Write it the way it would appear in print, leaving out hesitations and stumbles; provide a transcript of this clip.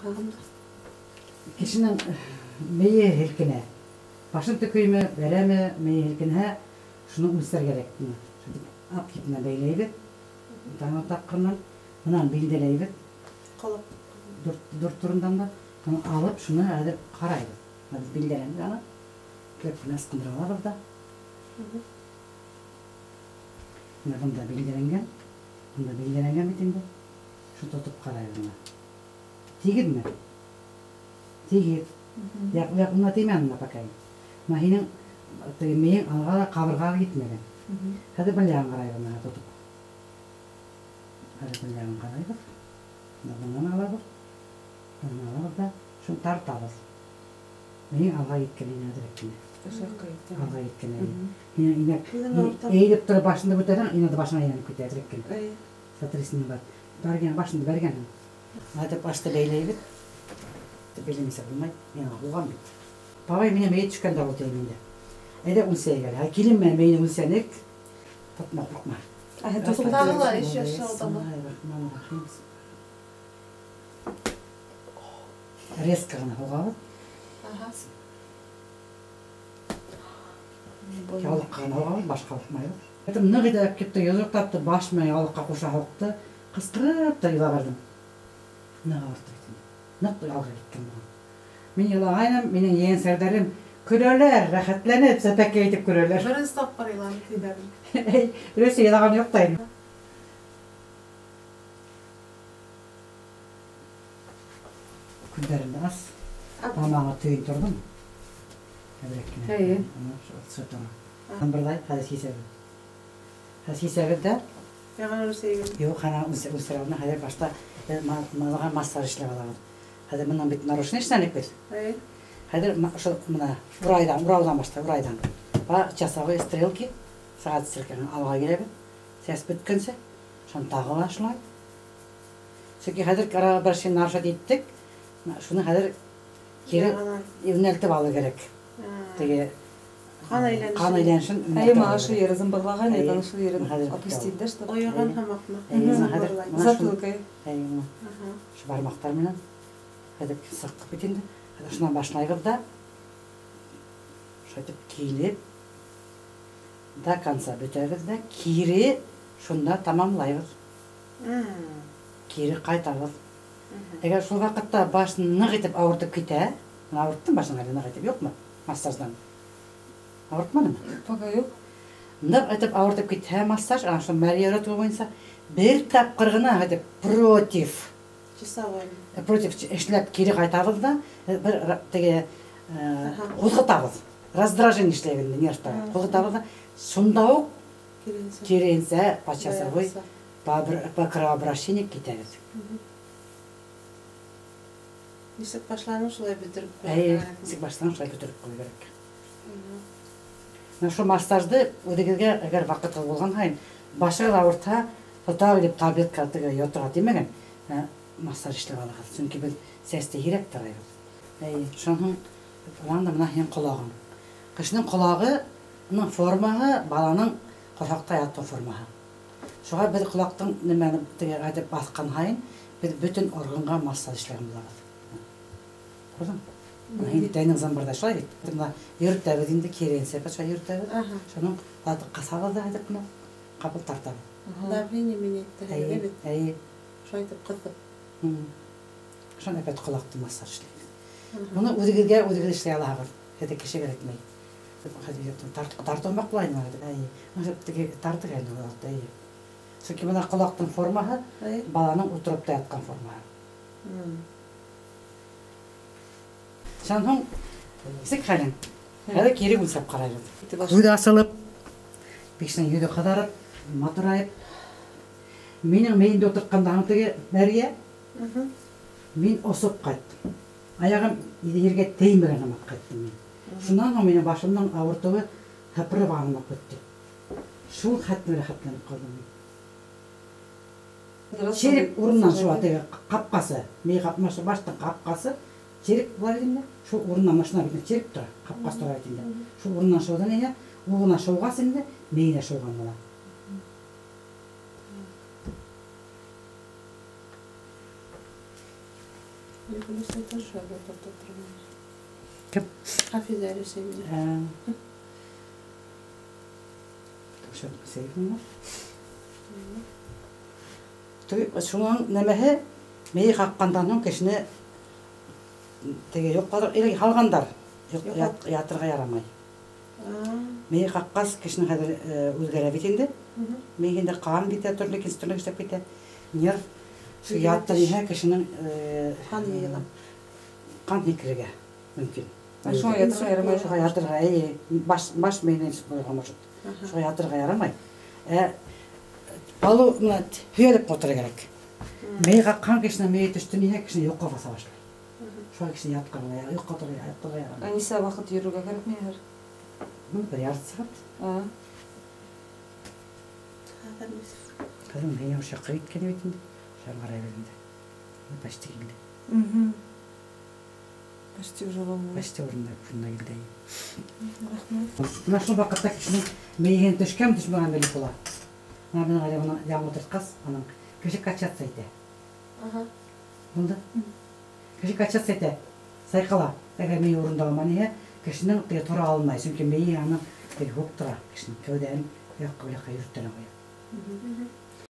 Арҡағымда. Кешенең мейе һелкенә. Башын төкөймө, бәрәме, мейе һелкенһә, шуны үлсәр кәрәк. Ап китенә бәйләйбеҙ. Таңы тапҡырынан, бынан билдәләйбеҙ. Ҡолаҡ. Дүрт турындан да. Шуны алып, шуны хәҙер ҡарайбыҙ. Беҙ билдәләнек аны. Килеп кенә ысҡындыра алабыҙ ҙа. Бына бында билдәләнгән. Бында билдәләнгән бит инде. Шуны тотоп ҡарайбыҙ бына. Тигеҙме? Тигеҙ. Яҡ, бына теймәне бына пока. Бына һинең теге мейең алға ла, ҡабырғаға етмәгән. Хәҙер был яғын ҡарайбыҙ бына тотоп. Хәҙер был яғын ҡарайбыҙ. Бына бынан алабыҙ. Бынан алабыҙ ҙа шуны тартабыҙ. Мейең алға еткән инде хәҙер кенә. Алға еткән инде. Һинең инәк эйелеп тороп башыңды күтәрһәң, инәк башыңа әйләнеп китә әҙерәк кенә. Сотрясение бар. Бәргән, башыңды бәргәнһең. Әйтеп башты бәйләйбеҙ. Бәйләмәйсә булмай. Мин һуған бит. Бабай мине мейе төшкәндә ул тием инде. Әйҙә үлсәйек әле. Килен менән мейене үлсәнек. Тотма, ҡурҡма. Тағы ла эш яһалдымы? Резко ғына һуғабыҙ. Ялыҡҡа ғына һуғабыҙ, башҡа һуҡмайбыҙ. Әйтем, ныҡ итеп китте, йоҙроҡ тапты, баш менән ялыҡҡа ҡуша һуҡты. Ҡысҡырып та илап барҙым. Ныҡ ауыртты бит инде. Ныҡ алға киткән булған. Мин илағайным, минең ейәнсәрҙәрем көләләр, рәхәтләнеп, сәпәкәй итеп көләләр. Беренсе тапҡыр иланым тиҙәрем. Эй, Рөсә илаған юҡ та инде. Күҙҙәреңде ас. Тамағыңа төйөн торҙомо? Әҙерәк кенә. Эйе. Бырҙай, хәҙер сисәбеҙ. Хәҙер сисәбеҙ ҙә. Яңы үлсәйбеҙ. Юҡ, һәнә үлсәр алдына хәҙер башта малға массаж эшләп алабыҙ. Хәҙер бынан бит нарушение эшләнек беҙ. Эйе. Хәҙер ошо бына урайҙан, урауҙан башта, урайҙан. По часовой стрелке, сәғәт стрелкаһын алға киләбеҙ. Сәс бөткәнсә, шуны тағы ла шулай. Сөнки хәҙер кровообращение нарушать иттек. Шуны хәҙер кире йүнәлтеп алыу кәрәк. Теге Ҡан әйләнешен. Ҡан әйләнешен Әйе, йүнәлтеп мына алыу ошо кәрәк. ере зымбырлаған, Әйе. ана шул ерен Хәҙер бөттө опустить, да, что? Ойоған һымаҡмы? Әйе, Мгм. хәҙер мына шул. Затылкой. Әйе, мына. Ошо бармаҡтар менән. Хәҙер сыҡтыҡ бит инде. Хәҙер шунан башлайбыҙ ҙа. Шулай итеп килеп, до конца бөтәбеҙ ҙә, кире шунда тамамлайбыҙ. Кире ҡайтабыҙ. Әгәр шул ваҡытта баш ныҡ итеп ауыртып китә, мына ауырттың башың әле ныҡ итеп, юҡмы? Массаждан. Ауыртманымы? Пока юҡ. Ныҡ итеп ауыртып китһә массаж, ана шул Мария өйрәтеүе буйынса бер тапҡыр ғына итеп против. Часовой. Против эшләп кире ҡайтабыҙ ҙа, бер теге, ҡуҙғытабыҙ. Раздражение эшләйбеҙ инде, нервтар. Ҡуҙғытабыҙ ҙа, шунда уҡ Киренсә. киренсә, по часовой, Баяғыса. по кровообращению китәбеҙ. Нисек башланың, шулай бөтөрөп ҡуйырға Әйе, кәрәк. нисек башланың, шулай бөтөрөп ҡуйырға кәрәк. Менә шул массажды үҙегеҙгә әгәр ваҡыты булған һайын, башығыҙ ауыртһа, тота белеп таблетка теге йоторға тимәгән, массаж эшләп алығыҙ. Сөнки беҙ сәсте һирәк тарайбыҙ. Әйе, шунан һуң улан да бына һинең ҡолағың. Кешенең ҡолағы, уның формаһы баланың ҡорһаҡта ятыу формаһы. Шуға беҙ ҡолаҡтың нимәне теге әйтеп баҫҡан һайын, беҙ бөтөн органға массаж эшләгән булабыҙ. Күрҙеңме? Бына һин тәнең зымбырҙа шулай бит. Бына йөрөтәбеҙ инде, киренсә шулай йөрөтәбеҙ. Шуның ҡаты ҡыҫабыҙ ҙа әйтеп бына ҡапыл тартабыҙ. Давление менән әйтте, Әйе, бит. әйе. Шулай итеп ҡыҫып. Шуны әпәт ҡолаҡты массаж эшләйбеҙ. Быны үҙегеҙгә үҙегеҙ эшләй алаһығыҙ. Хәҙер кеше кәрәкмәй. Хәҙер тартылмаҡ була инде, әйе. Бына теге тартыҡ әле ул, әйе. Сөнки бына ҡолаҡтың формаһы, баланың ултырып та ятҡан формаһы. Шунан һуң нисек хәлең? Хәҙер кире үлсәп ҡарайбыҙ. Күҙе асылып, бишенең йөҙө ҡыҙарып, матурайып. Минең мейемде ултыртҡандан теге Мәрйә, мин осоп ҡайттым. Аяғым ергә теймәгән һымаҡ ҡайттым мин. Шунан һуң минең башымдың ауыртыуы һыпырып алынып бөттө. Шул хәтле рәхәтләнеп ҡалдым мин. Череп урынынан шул теге ҡапҡасы, мей ҡапмашы баштың ҡапҡасы, череп була бит инде. Шул урыннан машина бит череп тора, ҡапҡасы тора бит инде. Шул урыннан шыуҙан инде, ул ғына шыуғас инде, мей ҙә шыуған була. Кем? Хафизә Рәсәймина. Шуның нәмәһе мейе ҡаҡҡандан һуң кешене теге йоҡлар или һалғандар ятырға ярамай. Мейе ҡаҡҡас кешенең хәҙер үҙгәрә бит инде. Мейендә ҡан китә, төрлө төрлө эшләп китә. Нерв ятты иһә кешенең ҡан йыйыла. Ҡан һикерергә мөмкин. Шуға ятырға ярамай. Шуға ятырға, әйе, баш мейенән булырға может. Шуға ятырға ярамай. Полу һөйәлеп ултырырға кәрәк. Мейе ҡаҡҡан кешенең мейе төштө ниһә кешене йоҡо баҫа башлай. Шуға кешене ятҡан, йоҡо торға ярамай. Ә нисә ваҡыт йөрөргә кәрәкме хәҙер? Бер ярты сәғәт. Хәҙер мейе ошо яҡҡа киткән бит инде. Шуға ҡарай бит инде. Почти килде. Почти уже волна. Почти урында килде. Рәхмәт. Бына шул ваҡытта кешенең мейеһен төшкән, төшмәгән белеп була. Бына бының әле бына яңы ултыртҡас, аның кеше качаться итә. Булды. Кеше качаться итә, сайҡала. Әгәр мейе урында алманы иһә, кешенең теге тора алмай, сөнки мейе аның теге һуҡ тора, кешенең кәүҙәһен яҡҡа был яҡҡа йөрөтә лә ҡуя.